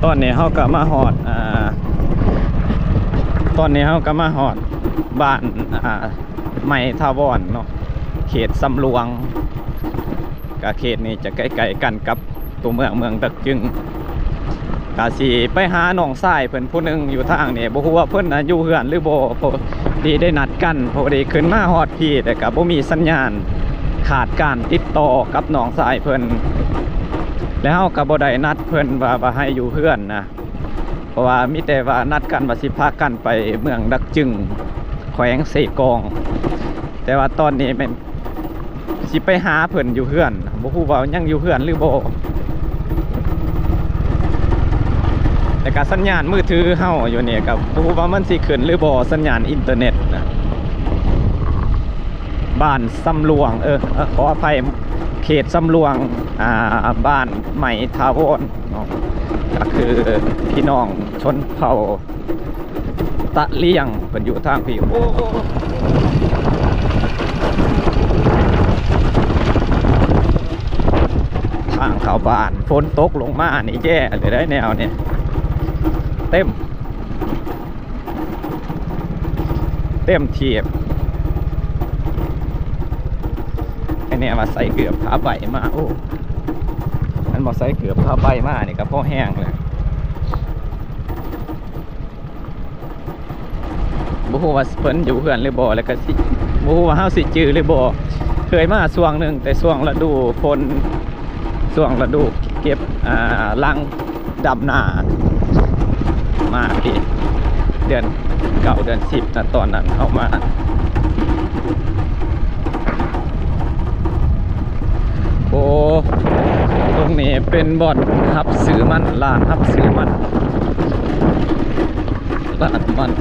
ຕອນນີ້ເຮົາກໍມາຮອດ ອ່າ ຕອນນີ້ເຮົາກໍມາຮອດບ້ານ ອ່າ ໄມທາວອນເນາະ ເຂດຊຳຫຼວງ. ກະເຂດນີ້ຈະໃກ້ໆກັນກັບຕົວເມືອງ ເມືອງດັກຈຶງ. ກະຊິໄປຫານ້ອງຊາຍເພິ່ນຜູ້ໜຶ່ງຢູ່ທາງນີ້ ບໍ່ຮູ້ວ່າເພິ່ນນະຢູ່ເຮືອນຫຼືບໍ່ ພໍດີໄດ້ນັດກັນ. ພໍດີຂຶ້ນມາຮອດພີ້ ແຕ່ກະບໍ່ມີສັນຍານ ຂາດການຕິດຕໍ່ກັບນ້ອງຊາຍເພິ່ນ ແລະເຮົາກະບໍ່ໄດ້ນັດເພິ່ນວ່າ ວ່າໃຫ້ຢູ່ເຮືອນນະ ເພາະວ່າມີແຕ່ວ່ານັດກັນວ່າຊິພາກັນໄປເມືອງດັກຈຶງ ແຂວງເຊກອງ. ແຕ່ວ່າຕອນນີ້ແມ່ນ ຊິໄປຫາເພິ່ນຢູ່ເຮືອນ ບໍ່ຮູ້ວ່າຍັງຢູ່ເຮືອນຫຼືບໍ່. ແລ້ວກະສັນຍານມືຖືເຮົາຢູ່ນີ້ກະບໍ່ຮູ້ວ່າມັນຊິຂຶ້ນຫຼືບໍ່ ສັນຍານອິນເຕີເນັດນະ. ບ້ານຊຳຫຼວງ ເອີ ເອີ ຂໍອະໄພ ເຂດຊຳຫຼວງ ອ່າ ບ້ານໄມທາວອນເນາະ ກະຄືພີ່ນ້ອງຊົນເຜົ່າ ຕະຫຼຽງ ເພິ່ນຢູ່ທາງພີ້. ໂອ້ ທາງເຂົ້າບ້ານ ຝົນຕົກລົງມານີ້ແຍ່ເລີຍໄດ໋ແນວນີ້ ເຕັມ ເຕັມທີບ. ໄອ້ແນ່ວ່າໃສ່ເກີບຜ້າໃບມາ ໂອ້ ຄັນບໍ່ໃສ່ເກີບຜ້າໃບມານີ້ກໍພໍແຮງແຫຼະ. ບໍ່ຮູ້ວ່າເພິ່ນຢູ່ເຮືອນຫຼືບໍ່ ແລ້ວກໍຊິ ບໍ່ຮູ້ວ່າເຮົາຊິຈື່ຫຼືບໍ່. ເຄີຍມາຊ່ວງໜຶ່ງ ແຕ່ຊ່ວງລະດູຝົນ ຊ່ວງລະດູເກັບ ອ່າ ຫຼັງດຳນາ ມາປີເດືອນເກົ້າ ເດືອນສິບນະ ຕອນນັ້ນເຮົາມາ. ໂອ້ ຕົງນີ້ເປັນບ່ອນຮັບຊື້ມັນ ຮ້ານຮັບຊື້ມັນ ຮ້ານມັນ.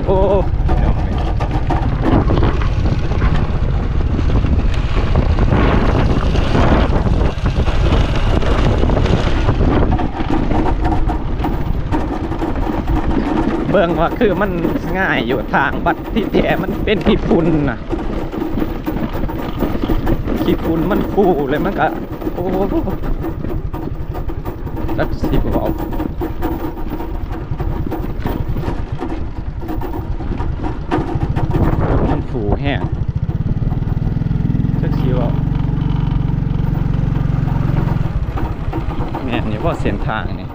ໂອ້ ເບິ່ງວ່າຄືມັນງ່າຍຢູ່ທາງ ບັດທີ່ແທ້ມັນເປັນຂີ້ຝຸ່ນນະ ຂີ້ຝຸ່ນມັນຟູແລ້ວມັນກະ ໂອ້ ຈັກຊິເວົ້າ ມັນຟູແຮງ ຈັກຊິເວົ້າ. ແມ່ນຢູ່ບໍ່ເສັ້ນທາງນີ້?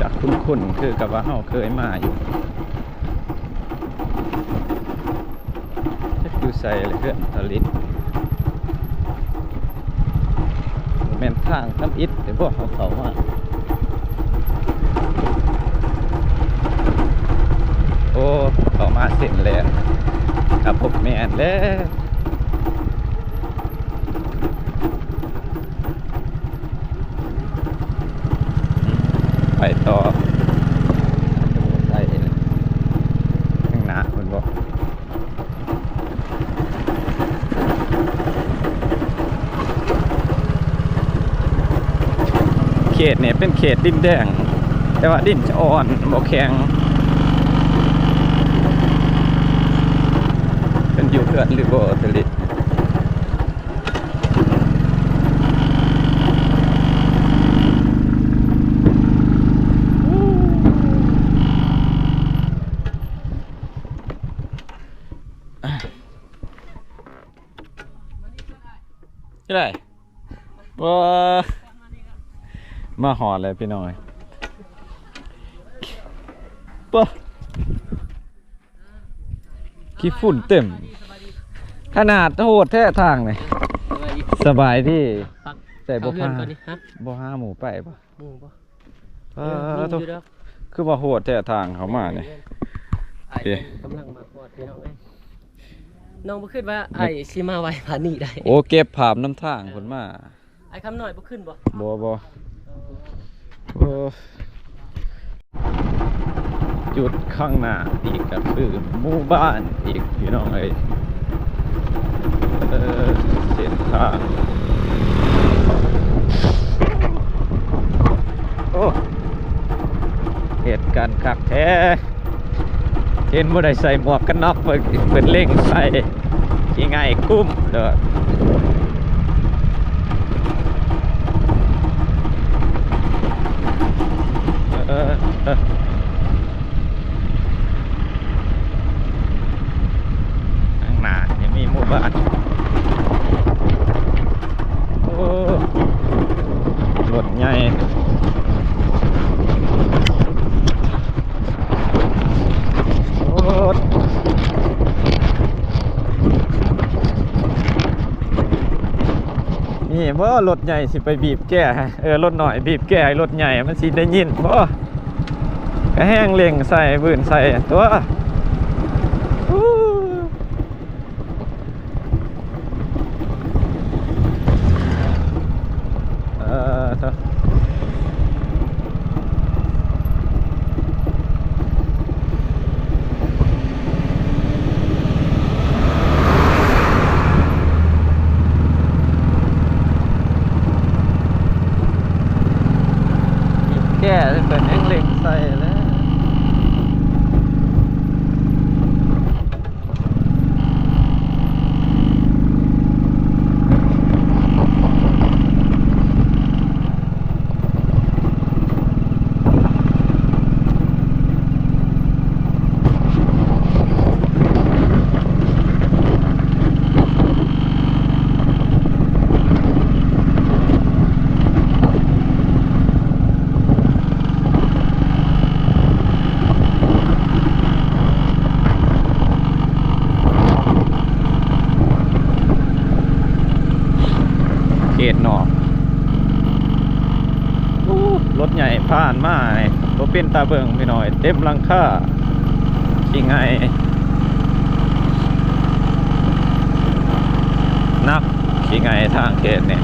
ກະຄຸ້ນໆ ຄືກັບວ່າເຮົາເຄີຍມາຢູ່. ຈັກຢູ່ໃສລະເຮືອນທະລິດ? ບໍ່ແມ່ນທາງທຳອິດເດ້ບໍ່ ເຮົາເຂົ້າມາ? ໂອ້ ເຂົ້າມາເສັ້ນແລ່ນ ກະບໍ່ແມ່ນແລ້ວ. ໄປຕໍ່ ໄປທາງໜ້າພຸ້ນບໍ? ເຂດນີ້ເປັນເຂດດິນແດງ ແຕ່ວ່າດິນຈະອ່ອນ ບໍ່ແຂງ. ເພິ່ນຢູ່ເຮືອນຫຼືບໍ່ ທະລິດ? ຈັ່ງໃດ? ວ້າ ມາຮອດແລ້ວພີ່ນ້ອງເອີຍ ປະ ຂີ້ຝຸ່ນເຕັມ ຂະໜາດໂຫດແທ້ທາງນີ້. ສະບາຍດີ ສະບາຍດີ ໃສ່ບໍ່ພາ ເຂົ້າເຮືອນກ່ອນນີ້ ຮະ ບໍ່ຫາໝູ່ໄປບໍ່? ໝູ່ບໍ່? ເອີ ເອີ ມີຢູ່ດອກ ຄືວ່າໂຫດແທ້ທາງເຂົ້າມານີ້. ອ້າຍກຳລັງມາຮອດພີ່ນ້ອງເອີຍ ນ້ອງບໍ່ຄິດວ່າອ້າຍຊິມາໄວປານນີ້ໄດ້. ໂອ້ ເກັບພາບນຳທາງພຸ້ນມາ. ອ້າຍຄຳນ້ອຍບໍ່ຂຶ້ນບໍ່? ບໍ່ ບໍ່. ເອີ ໂອ້ ຈຸດຂ້າງໜ້າອີກກໍຄືໝູ່ບ້ານອີກ ພີ່ນ້ອງເອີຍ. ເອີ ເສັ້ນທາງ ໂອ້ ເຮັດກັນຄັກແທ້. ເຫັນບໍ່ໄດ້ໃສ່ໝວກກັນນັອກ ເພິ່ນ ເພິ່ນເລັ່ງໃສ່ ຂີ້ໄງ່ກຸ້ມເດີ. ນີ້ບໍ່ ລົດໃຫຍ່ຊິໄປບີບແກໃຫ້ ເອີ ລົດນ້ອຍບີບແກໃຫ້ລົດໃຫຍ່ ມັນຊິໄດ້ຍິນບໍ່? ກະແຮງເລັ່ງໃສ່ ວືນໃສ່ຕົວະ. ເອີ ແກ່ເພິ່ນຍັງເລັ່ງໃສ່ແລ້ວ. ເຂດນອກ ໂອ້ ລົດໃຫຍ່ຜ່ານມານີ້ ບໍ່ເປັນຕາເບິ່ງພີ່ນ້ອງ ເຕັມຫຼັງຄາ ຂີ້ໄຫງ່ ໜັກ ຂີ້ໄຫງ່ທາງເຂດນີ້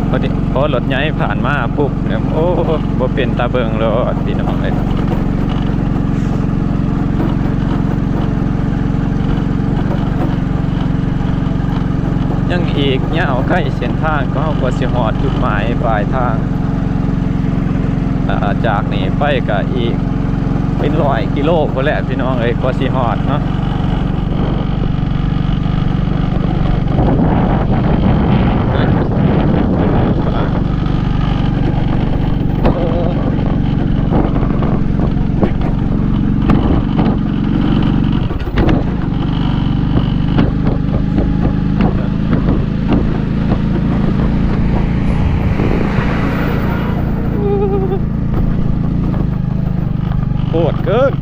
ພໍດີ ພໍລົດໃຫຍ່ຜ່ານມາປຸບ ໂອ້ ບໍ່ເປັນຕາເບິ່ງໂລດພີ່ນ້ອງເອີຍ. ຍັງອີກຍາວໄກເສັ້ນທາງ ກໍເຮົາກໍຊິຮອດຈຸດໝາຍປາຍທາງ. ອ່າ ຈາກນີ້ໄປກໍອີກເປັນຮ້ອຍກິໂລພຸ້ນແຫຼະພີ່ນ້ອງເອີຍ ກວ່າຊິຮອດເນາະ. ໂຫດເກີນ.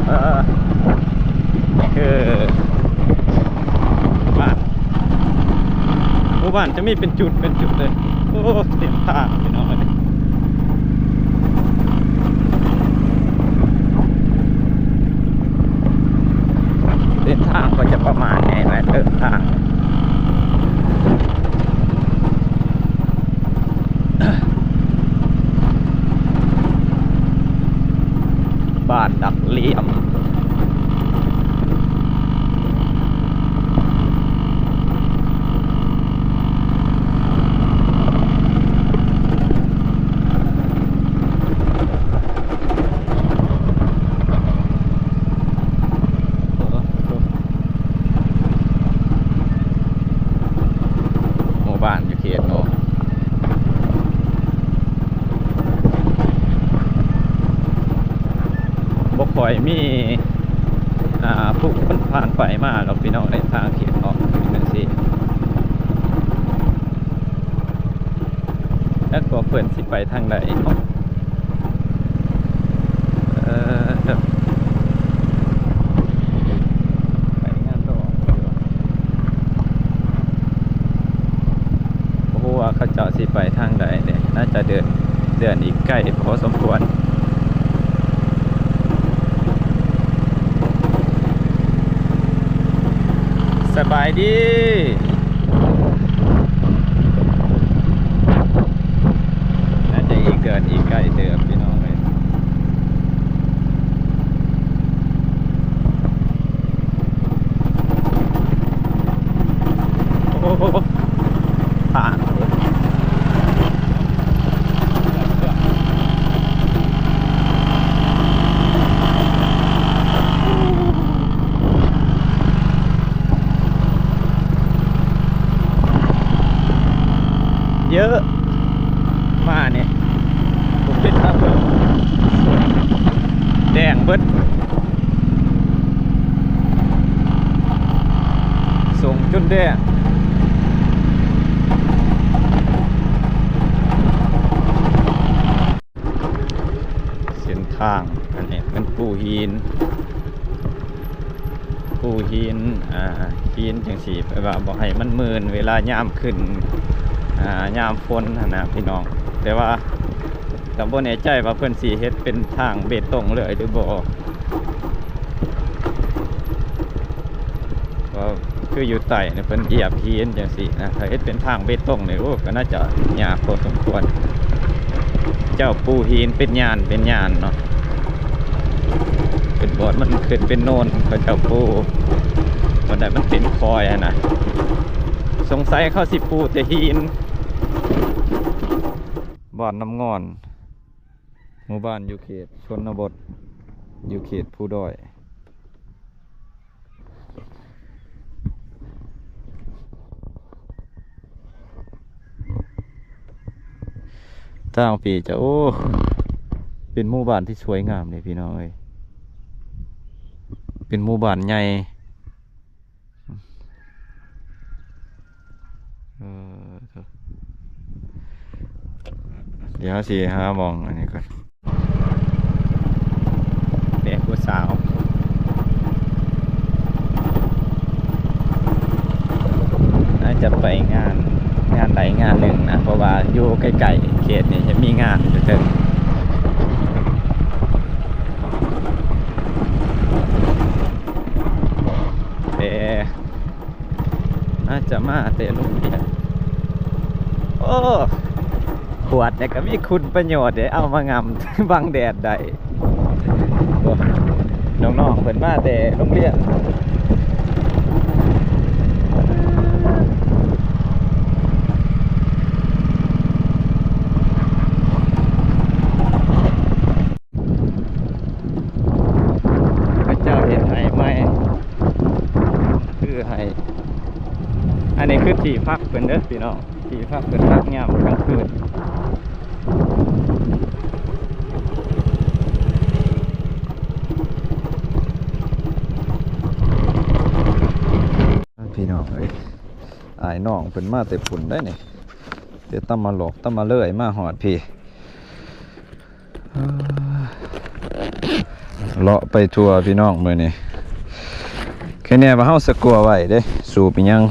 ເອີ ນີ້ຄືບ້ານ ໝູ່ບ້ານຈະມີເປັນຈຸດເປັນຈຸດເລີຍ. ໂອ້ ເຕັມທາງພີ່ນ້ອງເອີຍ. ເສັ້ນທາງກໍຈະປະມານນີ້ແຫຼະ ເດີນທາງ ບ້ານດັກຫຼຽມ. ໝູ່ບ້ານຢູ່ເຂດເນາະ ບໍ່ຄ່ອຍມີ ອ່າ ຜູ້ຄົນຜ່ານໄປມາດອກພີ່ນ້ອງເອີຍ ທາງເຂດເນາະ ເປັນຈັ່ງຊີ້. ແລ້ວກໍເພິ່ນຊິໄປທາງໃດເນາະ? ເອີ ໄປງານດອງ ບໍ່ຮູ້ວ່າເຂົາເຈົ້າຊິໄປທາງໃດເດ້ ໜ້າຈະເດີນ ເດີນອີກໄກພໍສົມຄວນ. ສະບາຍດີ. ໜ້າຈະອີກເດີນອີກໄກເຕີບພີ່ນ້ອງເອີຍ. ໂອ້ ທາງ ເຍາະມານີ້ ບໍ່ເປັນຕາເ ແດງ. ເສັ້ນທາງອັນນີ້ເປັນພູຫີນ ພູຫີນ ອ່າ ຫີນຈັ່ງຊີ້ ແບບວ່າບໍ່ໃຫ້ມັນມື່ນເວລາຍາມຂຶ້ນ ອ່າ ຍາມຝົນຫັ້ນນະພີ່ນ້ອງ. ແຕ່ວ່າກໍບໍ່ແນ່ໃຈວ່າເພິ່ນຊິເຮັດເປັນທາງເບຕົງເລີຍຫຼືບໍ່. ກໍຄືຢູ່ໃຕ້ນີ້ເພິ່ນຢຽບຫີນຈັ່ງຊີ້ນະ, ຖ້າເຮັດເປັນທາງເບຕົງນີ້ ໂອ້ ກໍໜ້າຈະຍາກພໍສົມຄວນ. ເຈົ້າປູຫີນເປັນຍານເປັນຍານເນາະ, ເປັນບ່ອນມັນຂຶ້ນເປັນໂນນ ເຂົາເຈົ້າປູ, ບ່ອນໃດມັນເປັນຄອຍຫັ້ນນະ, ສົງໄສເຂົາຊິປູແຕ່ຫີນ. ບ້ານນ້ຳງອນ ໝູ່ບ້ານຢູ່ເຂດຊົນນະບົດ ຢູ່ເຂດພູດອຍ. ທາງພີ້ຈະ ໂອ້ ເປັນໝູ່ບ້ານທີ່ສວຍງາມເດ້ພີ່ນ້ອງເອີຍ, ເປັນໝູ່ບ້ານໃຫຍ່. ເອີ ດຽວເຮົາຊິຫາໝ່ອງອັນນີ້ກ່ອນ. ແບກຜູ້ສາວ ໜ້າຈະໄປງານ ງານໃດງານໜຶ່ງນະ, ເພາະວ່າຢູ່ໃກ້ໆເຂດນີ້ຈະມີງານຢູ່ເທິງ. ແຕ່ ອາດຈະມາແຕ່ໂຮງຮຽນ. ໂອ້ ຂວດນີ້ກໍມີຄຸນປະໂຫຍດເດ້, ເອົາມາງ່ຳບັງແດດໄດ້. ໂອ້ ນ້ອງໆເພິ່ນມາແຕ່ໂຮງຮຽນ. ເຂົາເຈົ້າເຮັດໄຮ່ໃໝ່ ຄືໄຮ່ ອັນນີ້ຄືທີ່ພັກເພິ່ນເດີພີ່ນ້ອງ, ທີ່ພັກເພິ່ນພັກຍາມກາງຄືນ. ພີ່ນ້ອງເອີຍ ອ້າຍນ້ອງເພິ່ນມາແຕ່ພຸ້ນໄດ໋ນີ້, ແຕ່ຕຳມະຫຼອກຕຳມະເລີຍ ມາຮອດພີ້. ເລາະໄປທົ່ວພີ່ນ້ອງມື້ນີ້. ແຄ່ແນ່ວ່າເຮົາສະກົວໄວ້ເດ້ ສູບອີ່ຫຍັງ